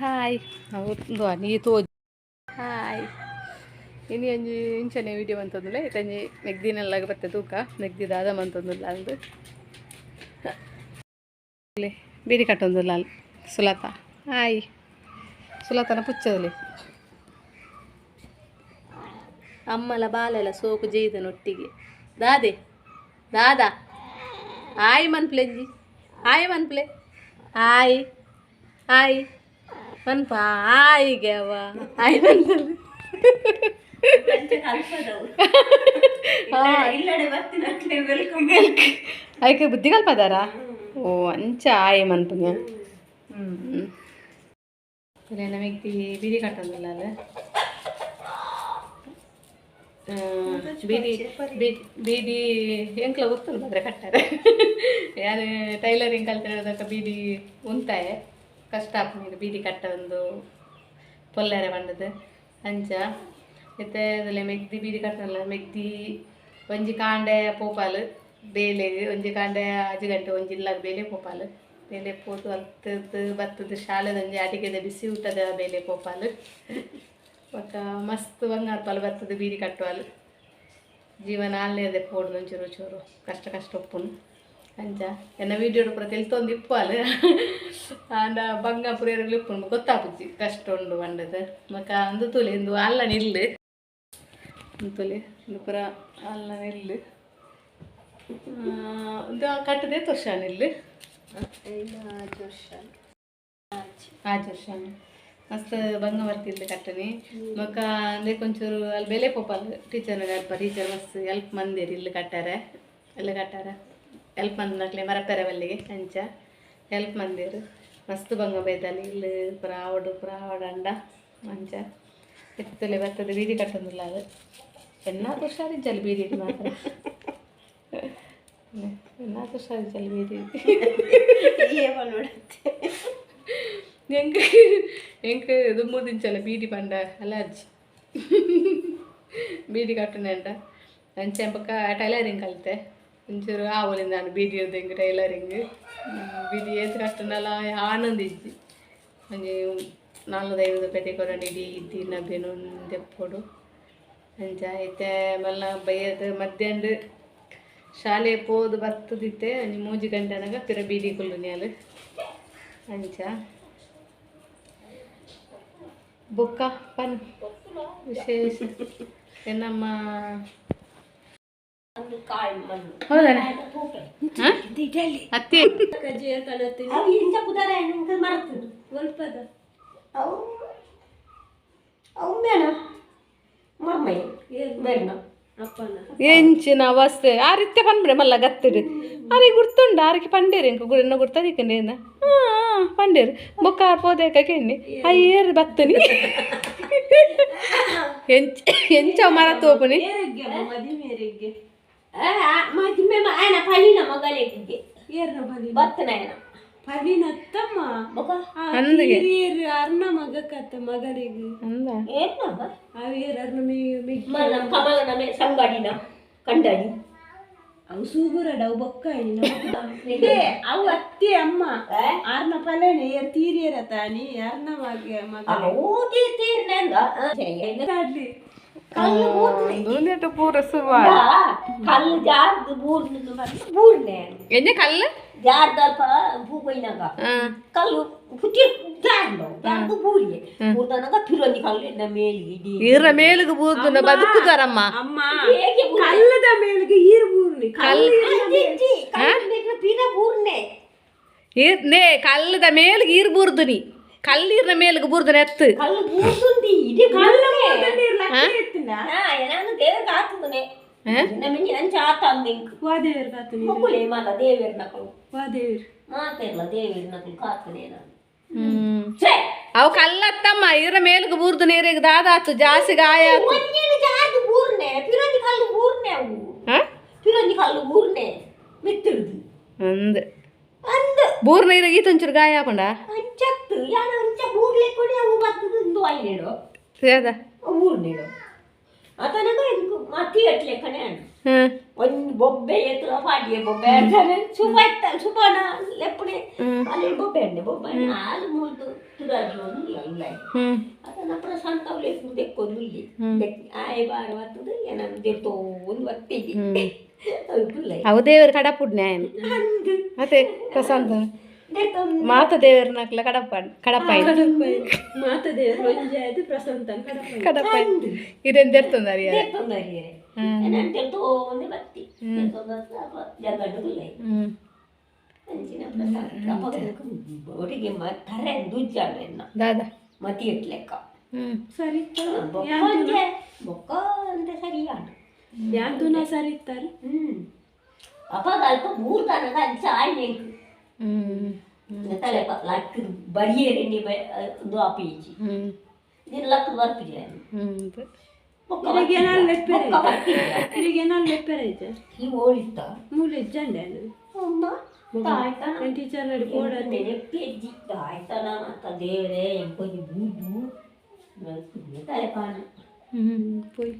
Hi ಉಂದು ನೀ Toj hi. ಇನಿ ಒಂಜಿ ಇಂಚನೆ ವಿಡಿಯೋ ಮಂತೊಂದುಲ್ಲೆ. ಇತ್ತಂಜಿ ಮೆಗ್ದಿನೆಲ್ಲ ಬತ್ತೆ ತೂಕ, ಮೆಗ್ದಿ ದಾದ ಮಂತೊಂದುಲ್ಲ ಅಂದು. ಬೀಡಿ ಕಟ್ಟೊಂದುಲ್ಲ ಅಲ್ಲಿ ಸುಲತ. ಹಾಯ್ ಸುಲತನ ಪುಚ್ಚದಲ್ಲಿ ಅಮ್ಮಲ ಬಾಲೆಲ ಸೋಕು ಜೈದನೊಟ್ಟಿಗೆ. ದಾದೆ ದಾದಾ ಹಾಯ್ ಮನ್ಪ್ಲೆಂಜಿ, ಹಾಯ್ ಮನ್ಪ್ಲೆ, ಹಾಯ್ ಹಾಯ್ ಮನ್ಪ, ಹಾಯ್ ಅವ ಹಾಯ್ ಮನ್ಪಲೆ. ಐಕೆ ಬುದ್ಧಿ ಕಲ್ಪದಾರ? ಓ ಅಂಚ ಆಯ್ ಮನ್ಪುಂಗೆ. ಹ್ಞೂ ನಮಗೆ ಬೀಡಿ ಕಟ್ಟೊಂದಿಲ್ಲ ಅಲ್ಲ. ಬೀಡಿ ಬೀಡಿ ಎಂಕ್ಲ ಗೊತ್ತಲ್ಲ ಮಾತ್ರ ಕಟ್ಟಾರೆ. ಯಾರು ಟೈಲರಿಂಗ್ ಕಲ್ತಿರೋದಕ್ಕ ಬೀಡಿ ಉಂತಾಯ ಕಷ್ಟ ಆಪುಂಡು ಬೀಡಿ ಕಟ್ಟ ಒಂದು ಪೊಲ್ಲೆರೆ ಬಂಡದು ಅಂಚ. ಇತ್ತೆ ಅದಲ್ಲ ಮೆಗ್ದಿ ಬೀಡಿ ಕಟ್ಟಲ್ಲ. ಮೆಗ್ದಿ ಒಂಜಿ ಕಾಂಡೆ ಪೋಪಾಲು ಬೇಲೆಗ್, ಒಂಜಿ ಕಾಂಡೆ 5 ಗಂಟೆ ಒಂಜಿ ಇಲ್ಲಾಗ ಬೇಲೆ ಪೋಪಾಲು. ಬೇಲೆ ಪೋತು ಅಲ್ತದ್ದು ಬತ್ತದ ಶಾಲೆದ ಒಂಜಿ ಅಡಿಗೆದ ಬಿಸಿ ಊಟದ ಬೇಲೆ ಪೋಪಾಲು. ಬೊಕ್ಕ ಮಸ್ತ್ ಬಂಗಾರ ಬತ್ತದ ಬೀಡಿ ಕಟ್ಟುವಾಲು. ಜೀವನ ಅಲ್ಲೇದೆ ಪೋಡು ಒಂಚೂರು ಚೂರು ಕಷ್ಟ ಕಷ್ಟ ಉಪ್ಪುನು ಅಂಚ. ಎನ್ನ ವೀಡಿಯೋ ಪೂರ ತೆಲ್ತೊಂದು ಇಪ್ಪುವಾಲು. ಆಂಡ ಬಂಗ ಪುರಿಯರುಗಳು ಇಪ್ಪುನು ಗೊತ್ತಾಪುಜಿ ಕಷ್ಟ ಉಂಡು ಬಂಡದು. ಬೊಕ್ಕ ಅಂದು ತೂಲೆ, ಇಂದು ಅಲ್ಲ ನಿಲ್ಲು ತುಲೆ, ಇಂದು ಪೂರ ಅಲ್ಲ ನಿಲ್ಲು. ಇಂದು ಕಟ್ಟದೆ ವರ್ಷ ನಿಲ್ಲು? 5 ವರ್ಷ. ಮಸ್ತ್ ಬಂಗ ಬರ್ತಿದ್ಲು ಕಟ್ಟನಿ. ಬೊಕ್ಕ ಅಂದೆ ಕೊಂಚೂರು ಅಲ್ಲಿ ಬೆಲೆ ಪೋಪಾಲ್ ಟೀಚರ್ ಅಲ್ಪ. ಟೀಚರ್ ಮಸ್ತ್ ಎಲ್ಪ್ ಮಂದಿರ್ ಇಲ್ಲಿ ಕಟ್ಟಾರೆ, ಎಲ್ಲ ಕಟ್ಟಾರ ಎಲ್ಪ್ ಮಂದಿನಕ್ಲೆ ಮರಪೆರೆ ಬಲ್ಲಿಗೆ ಅಂಚ ಎಲ್ಪ್ ಮಂದಿರ್. ಮಸ್ತ್ ಬಂಗ ಬೈದಲ್ಲಿ ಇಲ್ಲಿ ಪೂರ ಆವಡು ಪೂರ ಆವಡು ಅಂಡ ಅಂಚ. ಎತ್ತಲೆ ಬರ್ತದೆ ಬೀದಿ ಕಟ್ಟೊಂದಿಲ್ಲ ಅದು. ಎನ್ನಾತ್ ಹುಷಾರಿಜ್ಜಲ್ಲ ಬೀದಿ ಮಾತ್ರ, ಎನ್ನಾತ್ ಹುಷಾರಿಜ್ಜಲ್ಲ ಬೀದಿ. ಎಂಕ್ ಎಂಕ್ ದುಮ್ಮುದಿಂಚಲ ಬೀಡಿ ಪಂಡ ಅಲರ್ಜಿ. ಬೀಡಿ ಕಟ್ಟುನೆಂಡ ಅಂಚೆ. ಬೊಕ್ಕ ಟೈಲರಿಂಗ್ ಕಲಿತೆ ಒಂಚೂರು ಆವೊಲಿಂದ ನಾನು ಬೀಡಿ ಎಂಕ್ ಟೈಲರಿಂಗ್. ಬೀಡಿ ಏತ್ ಕಟ್ಟುನಲ ಆನಂದ ಇಜ್ಜಿ. ಒಂಜಿ 4-5 ರೂಪಾಯಿ ಕೊರಂಡು ಇಡೀ ದಿನ ಬೆನೊಂದೆಪ್ಪೊಡು ಅಂಚ. ಇತ್ತೆ ಮಲ್ಲ ಬಯ್ಯದ ಮಧ್ಯಾಹ್ನ ಶಾಲೆ ಪೋದು ಬತ್ತದಿತ್ತೆ ಒಂಜಿ 3 ಗಂಟೆ ಅನಗ ಪಿರ ಬೀಡಿ ಕುಲ್ಲುನ್ಯಾಲ್ ಅಂಚ. ಬೊಕ್ಕ ಪನ್ ವಿಶೇಷ ಏನಮ್ಮ? ಹೌದಾನೆ ಅತ್ತಿ? ಎಂಚಿನ ಅವಸ್ಥೆ ಆ ರೀತಿ ಪನ್ಬಿಡೆ ಮಲ್ಲ ಗತ್ತಿಡು ಆರಿಗೆ ಗುರ್ತುಂಡು. ಆರಿಗೆ ಪಂಡೇರು ಎಂಕ ಗುಡಿನ ಗುರ್ತದಿಕ್ಕಂಡೆ ಏನ ಹಾಂ ಪಂಡೇರು. ಬೊಕ್ಕ ಪೋದೇಕ ಕೆಣ್ಣಿ ಅಯ್ಯೇರು ಬತ್ತನಿ ಎಂಚ ಎಂಚ ಮರ ತೋಪುನಿ. ಅವು ಅತ್ತೆ ಅಮ್ಮ ಆರ್ನ ಪಲನೆ ತೀರಿಯರ ತಾನಿ ಅರ್ನ ಮಗ ಕಲ್ಲು ಜಾರ್ದು ಬೂರ್ನೆ. ಎಣ್ಣೆ ಕಲ್ಲು ಜಾರ್ದಲ್ಪ ಭೂಕೊಯ್ನಾಗ ಕಲ್ಲು ಪುಟ್ಟಿ ಜಾರ್ದು ಜಾರ್ದು ಬೂರ್ಗೆ ಬೂರ್ದನಾಗ ಫಿರೊಂಜಿ ಕಲ್ಲು ಎನ್ನ ಮೇಲಿಗೆ ಇಡೀ ಈರ ಮೇಲಿಗೆ ಬೂರ್ದುನ ಬದುಕುದಾರಮ್ಮ. ಅಮ್ಮ ಕಲ್ಲದ ಮೇಲಿಗೆ ಈರು ಬೂರ್ನಿ. ಕಲ್ಲು ಪಿರ ಬೂರ್ನೆ ನೇ ಕಲ್ಲದ ಮೇಲಿಗೆ ಈರು ಬೂರ್ದುನಿ. ಕಲ್ಲೀರ್ನ ಮೇಲಿಗೆ ಬೂರ್ದುನ ಎತ್ತು ಕಲ್ಲು ಬೂರ್ದುಂದಿ ಇಡೀ ಕಲ್ಲು ದೇವರಿಗೆ ಆತುನೆ ನಮಗೆ ಅಂಚ ಆತ ಅಂದಿಂಕ್ ವಾದೇವಿರ್ ಕಾತುನಿ ಮೊಕ್ಕುಲೆ ಮಾತ ದೇವೇರ್ ನಕಲು ವಾದೇವಿರ್ ಮಾತೆರ್ಲ ದೇವೇರ್ ನಕಲು ಕಾತುನೆ ನಾನು. ಅವು ಕಲ್ಲತ್ತಮ್ಮ ಇರ ಮೇಲ್ಗೆ ಬೂರ್ದು ನೀರಿಗೆ ದಾದಾತು ಜಾಸ್ತಿ ಗಾಯ ಆತು. ಒಂಜೇನು ಜಾರ್ದು ಬೂರ್ನೆ ಪಿರೊಂಜಿ ಕಲ್ಲು ಬೂರ್ನೆ ಅವು. ಪಿರೊಂಜಿ ಕಲ್ಲು ಬೂರ್ನೆ ಮಿತ್ತಿಡ್ದು ಅಂದ್ ಅಂದ್ ಬೂರ್ ನೀರಿಗೆ ಈತ ಒಂಚೂರು ಗಾಯ ಆಪಂಡ ಅಂಚತ್ತು ಯಾನ ಅಂಚ ಬೂರ್ಲೆ ಕೊಡಿ ಅವು ಬತ್ತದು ಇಂದು ಐನೇಡು ಸೇದ ಬೂರ್ನೇಡು ಆತನಗ ಇಂಕು ಮತಿ ಅಟ್ಲೆ ಕಣೆ. ಒಂಜಿ ಬೊಬ್ಬೆ ಎತ್ತರ ಪಾಡಿಯೆ ಬೊಬ್ಬೆ ಆಡ್ತಾರೆ. ಸುಬ ಇತ್ತ ಸುಬಾನ ಲೆಪ್ಪುನೆ ಅಲ್ಲಿ ಬೊಬ್ಬೆ ಅಂಡೆ ಬೊಬ್ಬೆ ಹಾಲು ಮುಳ್ದು. ತುಡಾಜಿ ಅದನ್ನ ಪ್ರಶಾಂತ ದೆಕ್ಕೊಂದುಲ್ಲಿ ಆಯೆ ಬಾರ ಬರ್ತದೆ ಏನನ್ನು ದೆತ್ತೋಂದು ಬತ್ತೀಗಿ ಅವು ಅವು ದೇವರು ಕಡಪುಡ್ನೆ ಆಯನ್ ಅದೇ ಪ್ರಶಾಂತ ಮಾತ ದೇವರನಕ್ಲ ಕಡಪ ಕಡಪ ಮಾತ ದೇವರು ಒಂಜಿ ಆಯ್ತು ಪ್ರಶಾಂತನ ಕಡಪ ಕಡಪ ಇರೇನು ದೆರ್ತೊಂದಾರಿ ದೆತ್ತೊಂದರಿಯರೆ ಏನನ್ನು ದೆತ್ತೋಂದು ಬತ್ತಿ ಜಗಡ್ಡು ಅಂಚಿನ ಪ್ರಶಾಂತ ಒಟ್ಟಿಗೆ ತರೆ ದುಜ್ಜಾಂಡ ಎನ್ನ ದಾದಾ ಮತಿ ಎಟ್ಲೆಕ್ಕ ಸರಿ ಬೊಕ್ಕ ಬೊಕ್ಕ ಅಂತ ಸರಿ ಆಂಡು ಯಾಂತುನ ಸರಿ ಇತ್ತಾರೆ ಅಪಗ ಅಲ್ಪ ಮೂರು ತನಕ ಅಂಚ ಆಯ್ನೆಂಕ್ ತಲೆ ಲಕ್ ಬರಿಯರೆ ನಿ ಒಂದು ಆಪೀಚಿ ನೀನು ಲಕ್ ಬರ್ಪಿಜೆ ಇಲ್ಲಿಗೆ ಏನಾದ್ರು ಲೆಪ್ಪೆರೆ ಇಲ್ಲಿಗೆ ಏನಾದ್ರು ಲೆಪ್ಪೆರೆ ಐತೆ ಈ ಓಳಿತ್ತ ಮೂಲೆ ಇಜ್ಜಂಡೆ ಅಮ್ಮ ತಾಯ್ತನ ಟೀಚರ್ ನಡಿ ಬೋರ್ಡ್ ನೆನಪೆಜ್ಜಿ ತಾಯ್ತನ ಅಂತ ದೇವರೇ ಎಂಕೊಂಜಿ ಬೂದು ತಲೆ ಕಾಣ ಪೋಯ್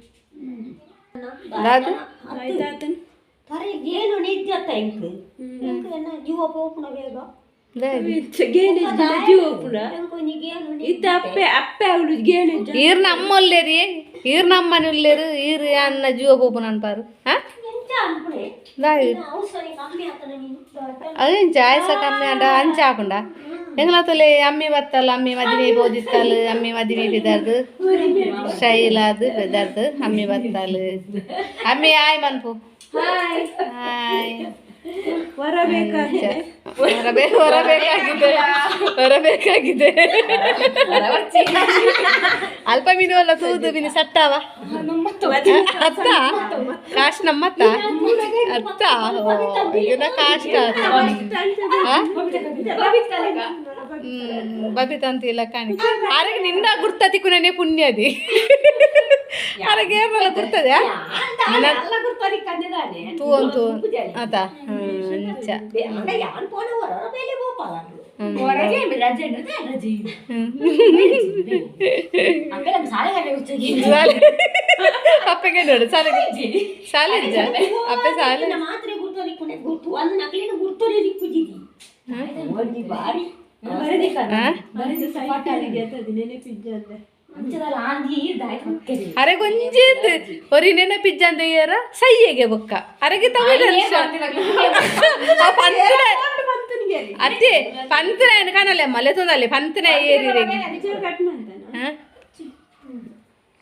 ದಾದ ಆಯ್ತಾತನ್ ತರೆ ಏನು ನಿಜ್ಜತ್ತ ಇಂಕ್ ಇಂಕ್ ಎನ್ನ ಜೀವ ಪೋಪುನ ಬೇಗ ಗೇಣೆ ಜೀವ ಪುಡ ಎಂಕೊಂಜಿ ಗೇನು ಇತ್ತ ಅಪ್ಪೆ ಅಪ್ಪೆ ಅವಳು ಗೇಣೆ ಈರ್ನ ಅಮ್ಮ ಉಲ್ಲೇರಿ ಈರ್ನ ಅಮ್ಮನ ಉಲ್ಲೇರು ಈರು ಅನ್ನ ಜೀವ ಪೋಪುನ ಅನ್ಪಾರು ಹಾ ಎಂಚ ಅನ್ಪುಣೆ ದಾಯಿ ಅವಸರ ಕಮ್ಮಿ ಆತನ ನೀನು ಅದಿಂಚ ಆಯಸ ಕಮ್ಮಿ ಅಂಡ ಅಂಚ ಹಾಕೊಂಡ ಎಂಗ್ಲ ತೊಲೆ ಅಮ್ಮಿ ಬತ್ತಲ್ಲ ಅಮ್ಮಿ ಮದಿಮೆ ಬೋದಿತ್ತಲ್ ಅಮ್ಮಿ ಮದಿಮೆ ಬಿದರ್ದು ಶೈಲಾದು ಬೆದರ್ದು ಅಮ್ಮಿ ಬತ್ತಲ್ ಅಮ್ಮಿ ಆಯ್ ಮನ್ಪು ಹಾಯ್ ಹೊರಬೇಕಾಗಿದೆ ಹೊರಬೇಕಾಗಿದೆ ಹೊರಬೇಕಾಗಿದೆ ಅಲ್ಪ ಮೀನು ಅಲ್ಲ ತೂದು ಮೀನು ಸಟ್ಟಾವ ಅತ್ತ ಕಾಶ್ ನಮ್ಮತ್ತ ಅತ್ತ ಇದನ್ನ ಕಾಷ್ಟ ಬಬಿತ ಅಂತ ಇಲ್ಲ ಕಾಣಿ ಅರಗೆ ನಿನ್ನ ಗುರ್ತ ತಿಕ್ಕುನೇ ಪುಣ್ಯದಿ ಅರಗೆ ಏರ್ನಲ್ಲ ಗುರ್ತದೆ ತೂವನ್ ತೂವನ್ ಆತ ಅಂಚ ಯಾನ್ ಪೋನ ಹೊರ ಮೇಲೆ ಬೋಪಾಲ ಅಪ್ಪಗೆ ನೋಡು ಸಾಲೆ ಸಾಲೆ ಅಪ್ಪೆ ಸಾಲೆ ಮಾತ್ರೆ ಗುರ್ತದಿಕ್ಕುನೆ ಗುರ್ತು ಅನ್ನ ನಕಲಿನ ಗುರ್ತನೆ ದಿಕ್ಕುಜಿದಿ ಒಂಜಿ ಬಾರಿ ನೆನಪಿಜ್ಜಂದೆ ಅರೆ ಗೊಂಜಿದ್ ಒರಿ ನೆನಪಿಜ್ಜಂದ ಏರ ಸೈಯಗೆ ಬೊಕ್ಕ ಅರೆಗೆ ತಮಿಳು ಅತ್ತೆ ಪಂತನ ಕನಲೆ ಮಲೆ ತೊಂದಲ್ಲಿ ಪಂತನ ಏರಿ ಟೀಚರ್ ಕಟ್ ಮಾಡ್ತಾನ